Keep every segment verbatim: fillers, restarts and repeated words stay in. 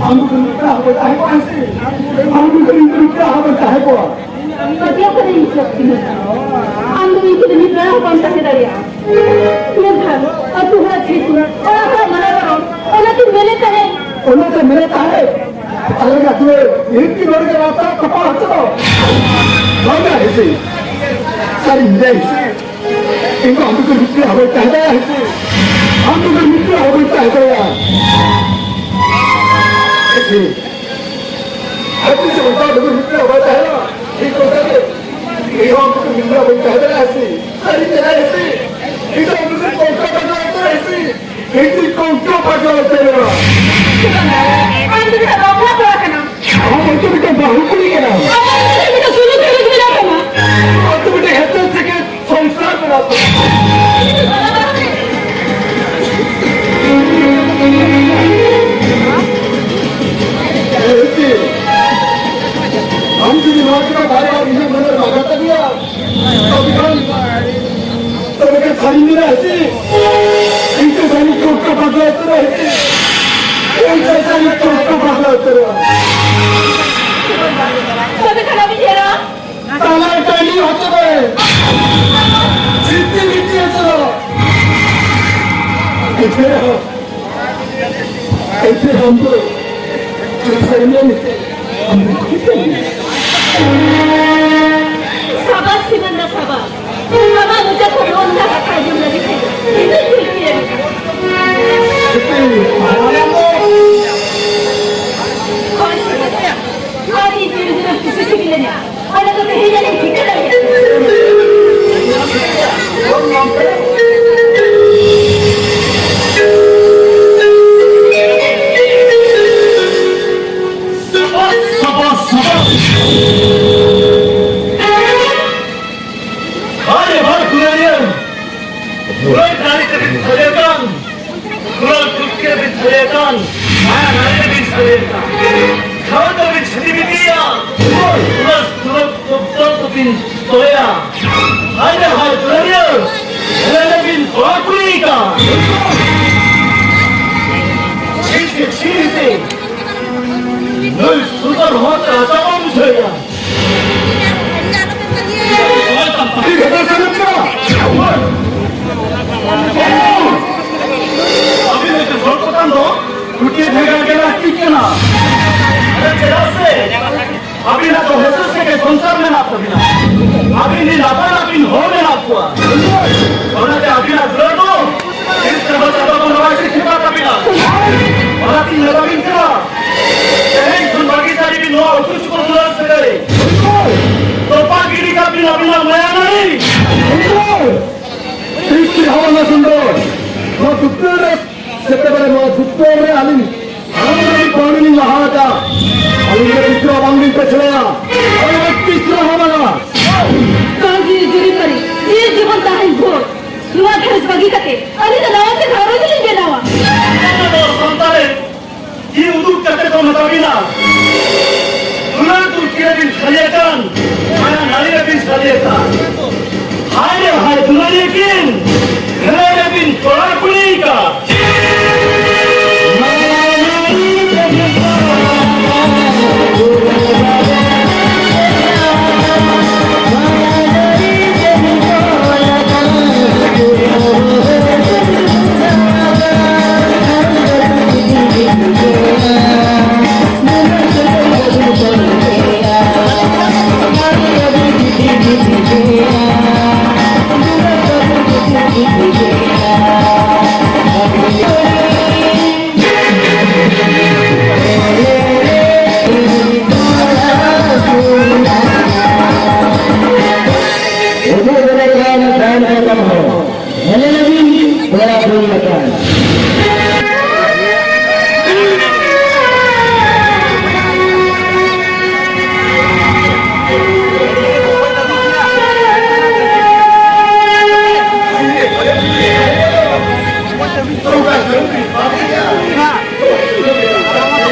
ᱟᱢ ᱫᱚ ᱢᱤᱫᱴᱟᱝ ᱦᱚᱲ ᱛᱟᱦᱮᱸ ᱠᱚᱜᱼᱟ ᱥᱮ? ᱟᱢ ᱫᱚ ᱢᱤᱫᱴᱟᱝ ᱦᱚᱲ ᱛᱟᱦᱮᱸ ᱠᱚᱜᱼᱟ᱾ ᱯᱟᱹᱛᱭᱟᱹᱣ ᱠᱟᱹᱫᱟᱹᱧ ᱥᱚᱠᱛᱤ ᱢᱮᱱ᱾ ᱟᱢ ᱫᱚ ᱤᱧ ᱠᱷᱚᱱ ᱢᱤᱫ ᱵᱮᱲᱟ ᱦᱚᱸ ᱵᱟᱢ ᱛᱟᱦᱮᱸ ᱫᱟᱲᱮᱭᱟᱜᱼᱟ᱾ ᱢᱮᱱᱠᱷᱟᱱ ᱟᱹᱛᱩ ᱦᱚᱲᱟᱜ ᱪᱷᱤ ᱛᱩᱞ, ᱚᱲᱟᱜ ᱦᱚᱲᱟᱜ ᱢᱟᱱᱟ ᱵᱟᱨᱚᱱ, ᱚᱱᱟᱛᱮᱧ ᱢᱮᱱᱮᱫ ᱛᱟᱦᱮᱸᱫ᱾ ᱚᱱᱟᱛᱮ ᱢᱮᱱᱮᱫ ᱛᱟᱦᱮᱸᱫ᱾ ᱟᱞᱮ ᱟᱹᱛᱩ ᱨᱮ ᱤᱧ ᱜᱮ ᱱᱚᱰᱮ ᱜᱮ ᱨᱟᱥᱛᱟ ᱛᱚᱯᱟ ᱦᱚᱪᱚ᱾ ᱵᱟᱝᱟ ᱦᱮᱸᱥᱮ? ᱥᱟᱹᱨᱤᱧ ᱞᱟᱹᱭᱟ ᱦᱮᱸᱥᱮ? ᱤᱧ ᱫᱚ ᱟᱢ ᱫᱚ ᱢᱤᱫ ᱵᱮᱲᱟ ᱦᱚᱸ ᱵᱟᱹᱧ ᱛᱟᱦᱮᱸ ᱫᱟᱲᱮᱭᱟᱜᱼᱟ ᱦᱮᱸᱥᱮ? ᱟᱢ ᱫᱚ ᱢᱤᱫ ᱵᱮᱲᱟ ᱦᱚᱸ ᱵᱟᱹᱧ ᱛᱟᱦᱮᱸ ᱫᱟᱲᱮᱭᱟᱜᱼᱟ ᱦᱮᱸᱥᱮ? ᱦᱟᱹᱛᱤ ᱥᱮ ᱚᱱᱠᱟ ᱫᱚ ᱢᱤᱫ ᱵᱮᱲᱟ ᱵᱟᱭ ᱛᱟᱦᱮᱱᱟ᱾ ᱴᱷᱤᱠ ᱚᱱᱠᱟ ᱜᱮ ᱤᱧ ᱦᱚᱸ ᱟᱢ ᱫᱚ ᱢᱤᱫ ᱵᱮᱲᱟ ᱵᱟᱹᱧ ᱛᱟᱦᱮᱸ ᱫᱟᱲᱮᱭᱟᱜᱼᱟ ᱦᱮᱸᱥᱮ? ᱥᱟᱹᱨᱤᱧ ᱞᱟᱹᱭᱟ ᱦᱮᱸᱥᱮ? ᱤᱧ ᱫᱚ ᱟᱢ ᱫᱚ ᱠᱚᱝᱠᱟ ᱵᱟᱡᱟᱣ ᱩᱛᱟᱹᱨᱟ ᱦᱮᱸᱥᱮ? ᱤᱧ ᱫᱚ ᱠᱚᱝᱠᱟ ᱵᱟᱡᱟᱣ ᱩᱛᱟᱹᱨᱟ᱾ ᱟᱢ ᱫᱚ ᱢᱤᱫᱴᱟᱝ ᱵᱟᱯᱞᱟ ᱠᱚᱲᱟ ᱠᱟᱱᱟᱢ᱾ ᱟᱢ ᱦᱚᱭᱛᱳ ᱢᱤᱫᱴᱟᱝ ᱵᱟᱹᱦᱩ ᱠᱩᱲᱤ ᱠᱟᱱᱟᱢ᱾ ᱟᱢ ᱦᱚᱭᱛᱳ ᱢᱤᱫᱴᱟᱝ ᱥᱩᱞᱩᱠ ᱥᱩᱞᱩᱠ ᱢᱮᱱᱟᱜ ᱛᱟᱢᱟ᱾ ᱟᱢ ᱫᱚ ᱢᱤᱫᱴᱟᱝ ᱦᱮᱸᱥᱮ ᱥᱮᱠᱮ ᱥᱚᱝᱥᱟᱨ ᱢᱮᱱᱟᱜ ᱛᱟᱢᱟ᱾ ᱮ ᱦᱤᱛᱤ, ᱟᱢ ᱡᱩᱫᱤ ᱱᱚᱣᱟ ᱠᱚ ᱵᱟᱨ ᱵᱟᱨ ᱤᱧᱟᱹᱜ ᱢᱚᱱᱮ ᱨᱮ ᱵᱟᱜᱟᱣ ᱛᱟᱹᱱᱤᱡᱼᱟ, ᱛᱚᱵᱮ ᱠᱷᱟᱱ, ᱛᱚᱵᱮ ᱠᱷᱟᱱ ᱥᱟᱹᱨᱤᱧ ᱢᱮᱱᱟ ᱦᱤᱛᱤ, ᱤᱧ ᱫᱚ ᱥᱟᱹᱨᱤ ᱠᱚ ᱠᱚ ᱵᱟᱜᱟᱣ ᱩᱛᱟᱹᱨᱟ ᱦᱤᱛᱤ, ᱤᱧ ᱫᱚ ᱥᱟᱹᱨᱤ ᱠᱚ ᱠᱚ ᱵᱟᱜᱟᱣ ᱩᱛᱟᱹᱨᱟ᱾ ᱛᱚᱵᱮ ᱠᱷᱟᱱ ᱟᱹᱵᱤᱱ ᱮᱨᱟ? ᱛᱟᱞᱟ ᱴᱟᱺᱰᱤ ᱦᱚᱪᱚ ᱢᱮ᱾ ᱵᱷᱤᱛᱤ ᱵᱷᱤᱛᱤ ᱦᱚᱪᱚ ᱫᱚ᱾ ᱮᱱᱛᱮ ᱨᱮᱦᱚᱸ, ᱮᱱᱛᱮ ᱨᱮᱦᱚᱸ ᱟᱢ ᱫᱚ ᱥᱟᱹᱨᱤ ᱢᱮᱱ ᱥᱟᱵᱟᱥ ᱥᱤᱢᱟᱹᱱᱫᱟ, ᱥᱟᱵᱟᱥ᱾ ᱟᱢᱟᱜ ᱢᱚᱪᱟ ᱠᱷᱚᱱ ᱱᱚᱝᱠᱟ ᱠᱟᱛᱷᱟ ᱟᱸᱡᱚᱢ ᱞᱟᱹᱜᱤᱫ ᱛᱮ ᱤᱧ ᱫᱚᱧ ᱠᱩᱥᱤ ᱞᱮᱱᱟ᱾ ᱦᱳᱭ, ᱟᱨ ᱤᱧ ᱫᱤᱱ ᱫᱤᱱ ᱠᱩᱥᱤ ᱥᱤᱵᱤᱞ ᱞᱮᱱᱟ᱾ ᱚᱱᱟ ᱫᱚ ᱛᱮᱦᱮᱧ ᱟᱞᱮ ᱴᱷᱤᱠᱟᱹ ᱫᱟᱲᱮᱭᱟᱜ ᱠᱟᱱᱟ᱾ ᱥᱟᱵᱟᱥ, ᱥᱟᱵᱟᱥ, ᱥᱟᱵᱟᱥ᱾ ᱟᱨᱮ ᱦᱚᱲ ᱫᱩᱞᱟᱹᱲᱤᱭᱟᱹ, ᱫᱩᱞᱟᱹᱲ ᱫᱟᱲᱮ ᱛᱮᱵᱤᱱ ᱥᱟᱹᱨᱤ ᱟᱠᱟᱱ, ᱫᱩᱞᱟᱹᱲ ᱪᱩᱴᱠᱤ ᱨᱮᱵᱤᱱ ᱥᱟᱹᱨᱤ ᱟᱠᱟᱱ, ᱢᱟᱭᱟ ᱱᱟᱹᱲᱤ ᱨᱮᱵᱤᱱ ᱥᱟᱹᱨᱤ ᱟᱠᱟᱱ, ᱜᱷᱟᱨᱚᱸᱡᱽ ᱫᱚᱵᱤᱱ ᱪᱷᱟᱹᱴᱤ ᱵᱤᱴᱤᱭᱟ, ᱫᱩᱞᱟᱹᱲ, ᱫᱩᱞᱟᱹᱲ ᱫᱚᱯᱛᱚᱨ ᱫᱚᱵᱤᱱ ᱫᱚᱦᱚᱭᱟ᱾ ᱦᱟᱭ ᱨᱮ ᱦᱟᱭ ᱫᱩᱞᱟᱹᱲᱤᱭᱟᱹ, ᱧᱮᱞ ᱵᱤᱱ ᱠᱚᱲᱟ ᱠᱩᱲᱤ ᱟᱠᱟᱱ᱾ ᱪᱷᱤ, ᱪᱷᱤ, ᱪᱷᱤ᱾ ᱱᱩᱭ ᱥᱩᱱᱫᱚᱨ ᱦᱚᱲ ᱛᱮ ᱟᱡᱟᱜ ᱵᱟᱢ ᱵᱩᱡᱷᱟᱹᱣᱮᱫᱼᱟ? ᱪᱮᱫ ᱠᱟᱛᱷᱟ ᱥᱟᱹᱨᱤ ᱠᱟᱱᱟ? ᱟᱹᱵᱤᱱ ᱞᱮᱠᱟᱱ ᱦᱚᱲ ᱠᱚ ᱠᱷᱟᱱ ᱫᱚ ᱴᱩᱴᱤᱭᱟᱹ ᱵᱷᱮᱜᱟᱨ ᱜᱮ ᱞᱟᱹᱠᱛᱤᱜ ᱠᱟᱱᱟ᱾ ᱪᱮᱫᱟᱜ ᱥᱮ ᱟᱹᱵᱤᱱᱟᱜ ᱫᱚ ᱦᱮᱸᱥᱮ ᱥᱮ ᱜᱮ ᱥᱚᱝᱥᱟᱨ ᱢᱮᱱᱟᱜ ᱛᱟᱹᱵᱤᱱᱟ᱾ ᱟᱹᱵᱤᱱ ᱨᱤᱱ ᱟᱯᱟᱱ ᱟᱹᱯᱤᱱ ᱦᱚᱲ ᱢᱮᱱᱟᱜ ᱠᱚᱣᱟ᱾ ᱚᱱᱟᱛᱮ ᱟᱹᱵᱤᱱᱟᱜ ᱫᱩᱞᱟᱹᱲ ᱫᱚ ᱛᱤᱥ ᱨᱮᱦᱚᱸ ᱪᱟᱸᱫᱚ ᱵᱚᱸᱜᱟ ᱵᱟᱭ ᱥᱤᱠᱷᱤ ᱛᱟᱹᱵᱤᱱᱟ᱾ ᱚᱱᱟᱛᱤᱧ ᱢᱮᱛᱟᱵᱤᱱ ᱠᱟᱱᱟ, ᱛᱮᱦᱮᱧ ᱠᱷᱚᱱ ᱵᱟᱹᱜᱤ ᱥᱟᱹᱨᱤ ᱵᱤᱱ ᱱᱚᱣᱟ ᱩᱠᱩ ᱪᱩᱠᱩ ᱫᱩᱞᱟᱹᱲ ᱥᱟᱹᱜᱟᱹᱭ᱾ ᱛᱚᱯᱟ ᱜᱤᱰᱤ ᱠᱟᱜ ᱵᱤᱱ ᱟᱹᱵᱤᱱᱟᱜ ᱢᱟᱭᱟ ᱱᱟᱹᱲᱤ᱾ ᱴᱷᱤᱠ ᱴᱷᱤᱠ ᱦᱚᱲ ᱥᱩᱱᱫᱚᱨ᱾ ᱱᱚᱣᱟ ᱫᱩᱯᱲᱟᱹ ᱨᱮ ᱥᱮᱛᱮ ᱵᱮᱲᱮ ᱱᱚᱣᱟ ᱫᱩᱯᱲᱟᱹ ᱨᱮ ᱟᱹᱞᱤᱧ ᱟᱹᱞᱤᱧ ᱞᱟᱹᱜᱤᱫ ᱯᱟᱹᱣᱲᱤ ᱞᱤᱧ ᱞᱟᱦᱟ ᱟᱠᱟᱫᱼᱟ᱾ ᱟᱹᱞᱤᱧ ᱫᱚ ᱛᱤᱥ ᱦᱚᱸ ᱵᱟᱝᱞᱤᱧ ᱯᱟᱹᱪᱷᱞᱟᱹᱭᱟ᱾ ᱟᱹᱞᱤᱧ ᱫᱚ ᱛᱤᱥ ᱦᱚᱸ ᱵᱟᱝᱟ᱾ ᱡᱤᱣᱤ ᱡᱩᱨᱤ ᱯᱟᱹᱨᱤ, ᱡᱤᱣᱤ ᱡᱤᱵᱚᱱ ᱛᱟᱦᱮᱸᱱ ᱵᱷᱳᱨ, ᱱᱚᱣᱟ ᱜᱷᱟᱨᱚᱸᱡᱽ ᱵᱟᱹᱜᱤ ᱠᱟᱛᱮ ᱟᱹᱞᱤᱧ ᱫᱚ ᱱᱟᱣᱟ ᱛᱮ ᱜᱷᱟᱨᱚᱸᱡᱽ ᱞᱤᱧ ᱵᱮᱱᱟᱣᱟ᱾ ᱟᱵᱚ ᱫᱚ ᱥᱟᱱᱛᱟᱲ ᱨᱮ ᱛᱤ ᱩᱫᱩᱜ ᱠᱟᱛᱮ ᱠᱚ ᱢᱮᱛᱟ ᱵᱤᱱᱟ, ᱫᱩᱞᱟᱹᱲ ᱫᱩᱞᱠᱤ ᱨᱮᱵᱤᱱ ᱥᱟᱹᱨᱤ ᱟᱠᱟᱱ, ᱢᱟᱭᱟ ᱱᱟᱹᱲᱤ ᱨᱮᱵᱤᱱ ᱥᱟᱹᱨᱤ ᱟᱠᱟᱱ᱾ ᱦᱟᱭ ᱨᱮ ᱦᱟᱭ ᱫᱩᱞᱟᱹᱲᱤᱭᱟᱹ ᱠᱤᱱ, ᱦᱮᱞᱮ ᱨᱮᱵᱤᱱ ᱠᱚᱲᱟ ᱠᱩᱲᱤ ᱟᱠᱟᱱ᱾ ᱩᱫᱩᱜ ᱫᱟᱲᱮ ᱠᱟᱱ ᱛᱟᱭᱚᱢ ᱫᱟᱨᱟᱢ ᱦᱚᱸ ᱧᱮᱞᱮ ᱞᱟᱹᱜᱤᱫ ᱯᱮᱲᱟ ᱦᱩᱭ ᱟᱠᱟᱱ᱾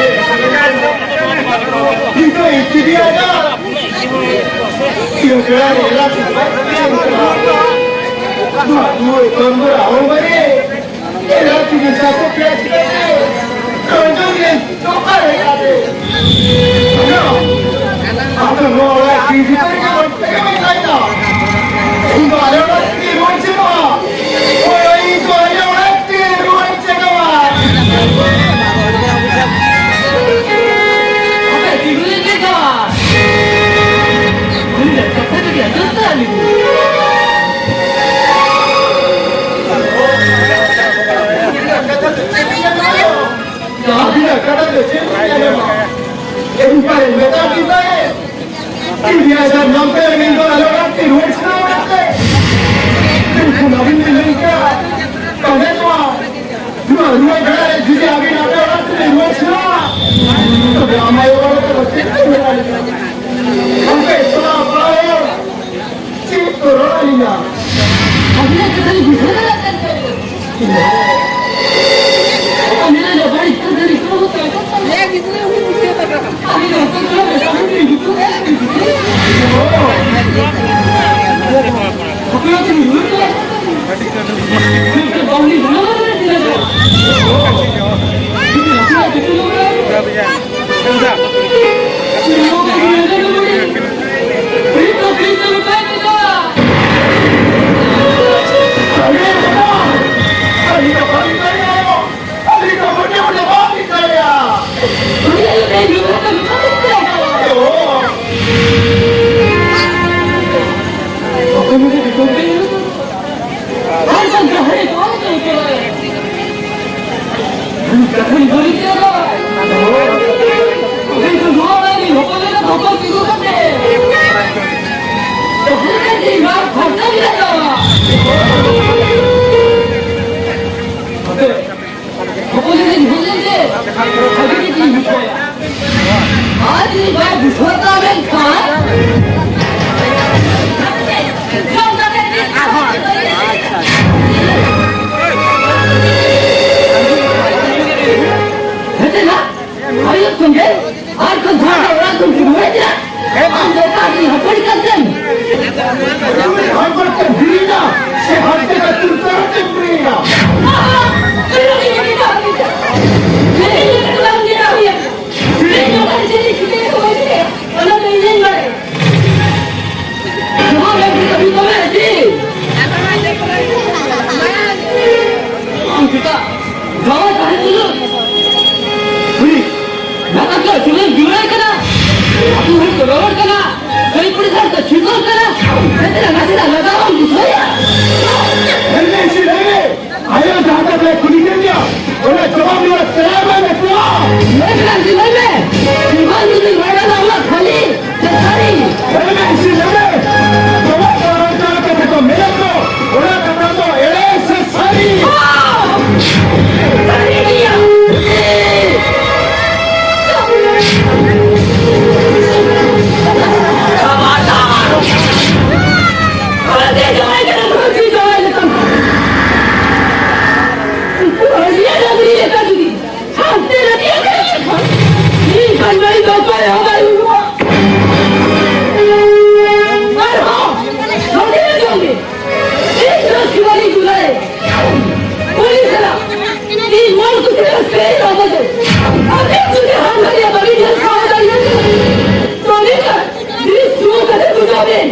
ᱱᱚᱣᱟ ᱚᱲᱟᱜ ᱛᱤ ᱵᱷᱤᱛᱟᱹᱨ ᱜᱮ ᱵᱟᱹᱧ ᱛᱟᱦᱮᱸ ᱫᱟᱲᱮᱭᱟᱜᱼᱟ᱾ ᱤᱧ ᱫᱚ ᱟᱞᱮ ᱚᱲᱟᱜ ᱛᱮ ᱨᱩᱣᱟᱹᱲ ᱪᱟᱞᱟᱜᱼᱟ᱾ ᱦᱳᱭ, ᱤᱧ ᱫᱚ ᱟᱞᱮ ᱚᱲᱟᱜ ᱛᱮ ᱨᱩᱣᱟᱹᱲ ᱪᱟᱞᱟᱜᱼᱟ᱾ ᱟᱯᱮ ᱛᱤᱸᱜᱩ ᱞᱮᱱ ᱜᱮ ᱠᱷᱟᱱ᱾ ᱩᱱᱤ ᱫᱚ ᱠᱟᱛᱷᱟ ᱛᱮᱜᱮ ᱟᱸᱡᱚᱢ ᱛᱟᱭ ᱞᱟᱹᱜᱤᱫ᱾ ᱟᱹᱵᱤᱱᱟᱜ ᱠᱟᱛᱷᱟ ᱫᱚ ᱪᱮᱫ ᱞᱮᱠᱟ ᱧᱟᱢᱚᱜᱼᱟ? ᱮᱱᱠᱷᱟᱱ ᱢᱮᱛᱟ ᱵᱤᱱ ᱛᱟᱦᱮᱸᱫ, ᱛᱤᱱ ᱦᱟᱡᱟᱨ ᱧᱟᱢ ᱠᱟᱛᱮ ᱢᱮᱱ ᱫᱚ ᱟᱞᱮ ᱚᱲᱟᱜ ᱛᱮ ᱨᱩᱣᱟᱹᱲ ᱥᱟᱱᱟ ᱢᱮᱱᱛᱮ᱾ ᱢᱮᱱᱠᱷᱟᱱ ᱟᱹᱵᱤᱱ ᱵᱤᱱ ᱢᱮᱱ ᱠᱮᱫᱟ, ᱛᱟᱦᱮᱸ ᱠᱚᱜᱼᱟ᱾ ᱱᱚᱣᱟ ᱨᱩᱣᱟᱹᱲ ᱵᱮᱲᱟ ᱨᱮ ᱡᱩᱫᱤ ᱟᱹᱵᱤᱱ ᱟᱯᱮ ᱚᱲᱟᱜ ᱛᱮ ᱨᱩᱣᱟᱹᱲ ᱥᱟᱱᱟ, ᱛᱚᱵᱮ ᱟᱢ ᱟᱭᱳ ᱵᱟᱵᱟ ᱛᱟᱠᱚ ᱪᱮᱫ ᱠᱚ ᱢᱮᱱᱟ? ᱟᱯᱮ ᱥᱟᱞᱟᱜ ᱯᱟᱲᱦᱟᱣ ᱪᱮᱫ ᱠᱚ ᱨᱚᱲ ᱟᱹᱞᱤᱧᱟ? ᱟᱹᱵᱤᱱᱟᱜ ᱠᱟᱛᱷᱟ ᱞᱤᱧ ᱵᱩᱡᱷᱟᱹᱣ ᱫᱟᱲᱮᱭᱟᱜ ᱠᱟᱱ ᱛᱟᱦᱮᱸ᱾ ᱟᱹᱵᱤᱱᱟᱜ ᱡᱟᱦᱟᱸ ᱤᱪᱪᱷᱟᱹ ᱫᱟᱲᱮ ᱠᱚ ᱦᱮᱸ, ᱜᱤᱫᱽᱨᱟᱹ ᱦᱚᱸ ᱵᱩᱡᱷᱟᱹᱣ ᱫᱟᱲᱮᱭᱟᱜᱼᱟ᱾ ᱟᱹᱵᱤᱱ ᱦᱚᱸ ᱠᱟᱹᱴᱤᱡ ᱦᱚᱸ ᱵᱟᱹᱵᱤᱱ ᱵᱩᱡᱷᱟᱹᱣ ᱫᱟᱲᱮᱭᱟᱜᱼᱟ᱾ ᱟᱯᱮ ᱦᱚᱸ ᱠᱟᱹᱴᱤᱡ ᱵᱩᱡᱷᱟᱹᱣ ᱫᱟᱲᱮᱭᱟᱜᱼᱟ᱾ ᱢᱤᱫᱴᱮᱱ ᱵᱟᱹᱦᱩ ᱞᱤᱧ ᱵᱩᱡᱷᱟᱹᱣ ᱫᱟᱲᱮᱭᱟᱜᱼᱟ᱾ ᱡᱩᱫᱤ ᱟᱯᱮᱭᱟᱜ ᱠᱟᱹᱴᱤᱡ ᱦᱚᱸ ᱵᱟᱹᱵᱤᱱ ᱵᱩᱡᱷᱟᱹᱣ ᱫᱟᱲᱮᱭᱟᱜᱼᱟ᱾ ᱟᱨ ᱡᱩᱫᱤ ᱵᱟᱭ ᱵᱩᱡᱷᱟᱹᱣ ᱛᱟᱵᱮᱱ ᱠᱷᱟᱱ, ᱡᱚᱢ ᱠᱟᱛᱮ ᱟᱨᱦᱚᱸ ᱦᱮᱡ ᱮᱱᱟ᱾ ᱟᱭᱩᱵ ᱠᱷᱚᱱ ᱜᱮ ᱟᱨ ᱠᱚ ᱫᱷᱟᱨ ᱚᱲᱟᱜ ᱠᱷᱚᱱ ᱠᱚ ᱨᱩᱣᱟᱹᱲ ᱠᱮᱫᱟ᱾ ᱟᱢ ᱫᱚ ᱚᱠᱟ ᱨᱤᱱᱤᱡ ᱦᱚᱯᱚᱱ ᱠᱟᱱ ᱛᱮᱢ? ᱦᱚᱲ ᱠᱚ ᱦᱤᱨᱤᱭᱮᱱᱟ ᱥᱮ ᱦᱚᱲ ᱛᱮ ᱠᱟᱹᱴᱩᱵ ᱛᱟᱨᱟ ᱛᱮᱢ ᱦᱤᱨᱤᱭᱮᱱᱟ? ᱠᱩᱞᱤ ᱠᱮᱫ ᱢᱮᱭᱟ, ᱚᱱᱟ ᱡᱚᱵᱟᱵ ᱨᱮᱭᱟᱜ ᱛᱮᱞᱟ ᱮᱢᱟᱭ ᱢᱮ, ᱛᱮᱞᱟ᱾ ᱞᱟᱹᱭ ᱢᱮ, ᱞᱟᱹᱭ ᱢᱮ᱾ ᱥᱤᱵᱟᱱ ᱡᱩᱫᱤ ᱨᱚᱲ ᱮᱫᱟ, ᱚᱱᱟ ᱠᱷᱟᱹᱞᱤ ᱥᱮ ᱥᱟᱹᱨᱤ? ᱞᱟᱹᱭ ᱢᱮ, ᱤᱥᱤᱱ ᱞᱟᱹᱭ ᱢᱮ᱾ ᱡᱚᱵᱟᱵ ᱨᱮᱭᱟᱜ ᱠᱟᱛᱷᱟ ᱠᱚ ᱢᱮᱱᱟᱜ ᱫᱚ, ᱚᱱᱟ ᱠᱟᱛᱷᱟ ᱫᱚ ᱮᱲᱮ ᱥᱮ ᱥᱟᱹᱨᱤ? ᱥᱟᱹᱨᱤ ᱜᱮᱭᱟ᱾ ᱠᱷᱟᱵᱟᱨᱫᱟᱨ! ᱜᱷᱟᱹᱨᱫᱤ ᱡᱟᱶᱟᱭ ᱠᱟᱱᱟ, ᱜᱷᱟᱹᱨᱫᱤ ᱡᱟᱶᱟᱭ ᱞᱮᱠᱟᱱ᱾ ᱩᱱᱠᱩ ᱦᱟᱹᱲᱭᱟᱹ ᱰᱟᱹᱝᱨᱤ ᱞᱮᱠᱟ ᱡᱩᱫᱤ ᱦᱟᱱᱛᱮ ᱱᱟᱛᱮ ᱠᱟᱱᱟ ᱠᱷᱟᱱ, ᱤᱧ ᱠᱷᱟᱱ ᱵᱟᱹᱲᱤᱡ ᱫᱚ ᱚᱠᱚᱭ ᱦᱚᱸ ᱵᱟᱭ ᱦᱩᱭᱩᱜᱼᱟ᱾ ᱟᱨᱦᱚᱸ ᱱᱚᱰᱮ ᱡᱚᱝ ᱜᱮ ᱤᱧ ᱫᱚ ᱥᱤᱵᱟᱞᱤ ᱫᱩᱞᱟᱹᱲ ᱩᱱᱤ ᱥᱟᱞᱟᱜ ᱤᱧ ᱢᱚᱱ ᱠᱩᱥᱤ ᱨᱟᱹᱥᱠᱟᱹ ᱤᱧ ᱨᱚᱢᱚᱡᱽ᱾ ᱟᱯᱮ ᱡᱩᱫᱤ ᱦᱟᱱ ᱫᱷᱟᱨᱮ ᱵᱟᱹᱵᱤ ᱧᱮᱞ ᱥᱟᱶ ᱫᱟᱲᱮᱭᱟᱜ ᱠᱟᱱᱟ, ᱛᱚᱵᱮ ᱠᱷᱟᱱ ᱫᱨᱤᱥ ᱫᱩ ᱠᱟᱛᱮ ᱵᱩᱡᱷᱟᱹᱣ ᱵᱮᱱ᱾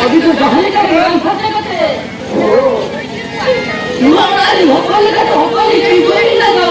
ᱟᱹᱵᱤᱱ ᱫᱚ ᱡᱟᱦᱟᱸ ᱞᱮᱠᱟ ᱵᱚᱭᱟᱱ ᱥᱟᱯᱲᱟᱣ ᱠᱟᱛᱮ, ᱱᱚᱣᱟ ᱚᱲᱟᱜ ᱨᱤᱱ ᱦᱚᱯᱚᱱ ᱞᱮᱠᱟᱛᱮ ᱦᱚᱯᱚᱱ ᱤᱧ ᱪᱩᱠᱟᱹᱣ ᱞᱟᱜᱟᱣ